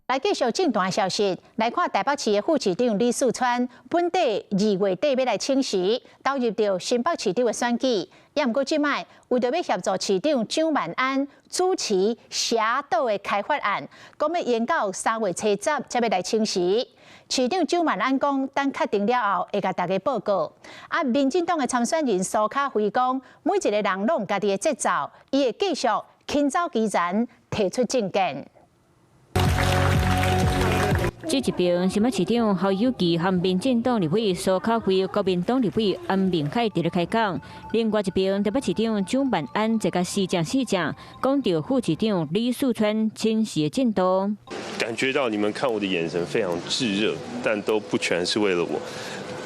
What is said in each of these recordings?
來繼續政壇消息，來看台北市的副市長李四川，本底2月底欲來請辭，投入著新北市長的選舉。也毋過這擺為著欲協助市長蔣萬安主持社島的開發案，講欲延到3月初十才欲來請辭。市長蔣萬安講，等確定了後會共大家報告。啊，民進黨的參選人蘇卡輝講，每一个人攏有家己的節奏，伊會繼續勤走基層，提出政見。這一邊，新北市長侯友宜和民進黨立委蘇卡輝、國民黨立委安明凱佇咧開講。另外一邊，台北市長蔣萬安坐共四正四正，講著副市長李四川請辭的進度。感覺到你們看我的眼神非常炙熱，但都不全是為了我。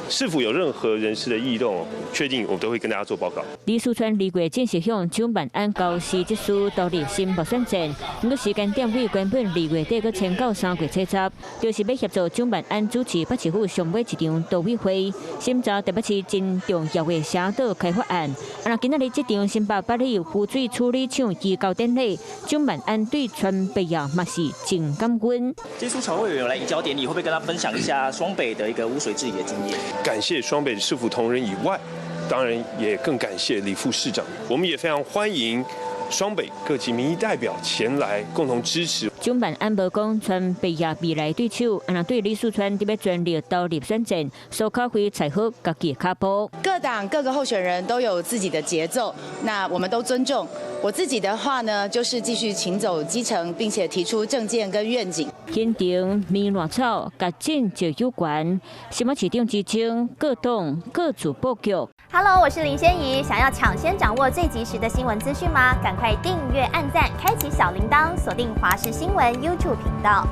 是否有任何人事的異動，確定我都會跟大家做報告。李四川2月正式向蔣萬安交辭職書，投入新北選戰。毋過時間點位原本2月底，閣延到3月初十，就是欲協助蔣萬安主持北市府上尾一場都委會，審查台北市真重要的社島開發案。啊，今仔日這場新北八里污水處理廠移交典禮，蔣萬安對川貝曄嘛是真感恩。這次蘇委員來移交典禮，會不會跟他分享一下雙北的一個污水治理的經驗？感謝雙北市府同仁以外，當然也更感謝李副市長。我們也非常歡迎雙北各級民意代表前來共同支持。蔣萬安無講川貝曄未來對手，啊若對李四川欲全力投入選戰，蘇卡輝踩好家己的跤步。各黨各個候選人都有自己的節奏，那我們都尊重。我自己的話呢，就是繼續勤走基層，並且提出政見跟願景。天庭棉亂草，佮政治有關，新北市長之爭，各黨各自布局。 Hello，我是林仙怡，想要搶先掌握最及時的新聞資訊嗎？趕快訂閱、按讚、開啟小鈴鐺，鎖定華視新聞 YouTube 頻道。